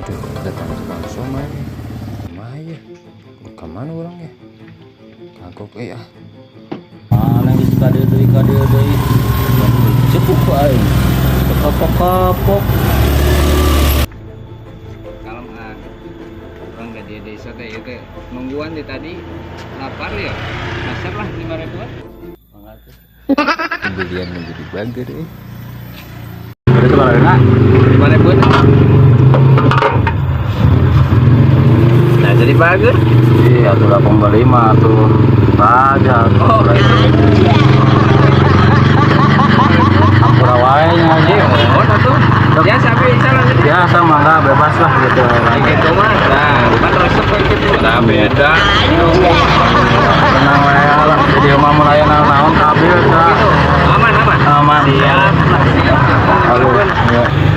Aduh, datang tukang somai. Kumaha ya? Ka mana urang ya? Kagok euy ah. Mana geus ka dieu deui, ka dieu deui. Cukup ku aing. Teu kapok-kapok. Kalem ah. Urang da di desa teh ieu teh nungguan di tadi, lapar ya. Kasar lah 5 ribuan. Mangga tuh. Pembelian menjadi bager euy. Berarti sabaraha? 5 ribuan. Nah, jadi bagus. Iya tuh, 85 tuh. Raja. Oh. Ampura wae nya aja. Oh, tuh. Biasa bisa lah. Biasa, mangga bebas lah gitu. Kayak gitu mah. Nah, kan resep kayak gitu. Nah, beda. Tenang wae lah. Jadi mah mun aya naon-naon kabeh tah. Gitu. Aman, aman. Aman. Siap lah, siap. Halo. Ya.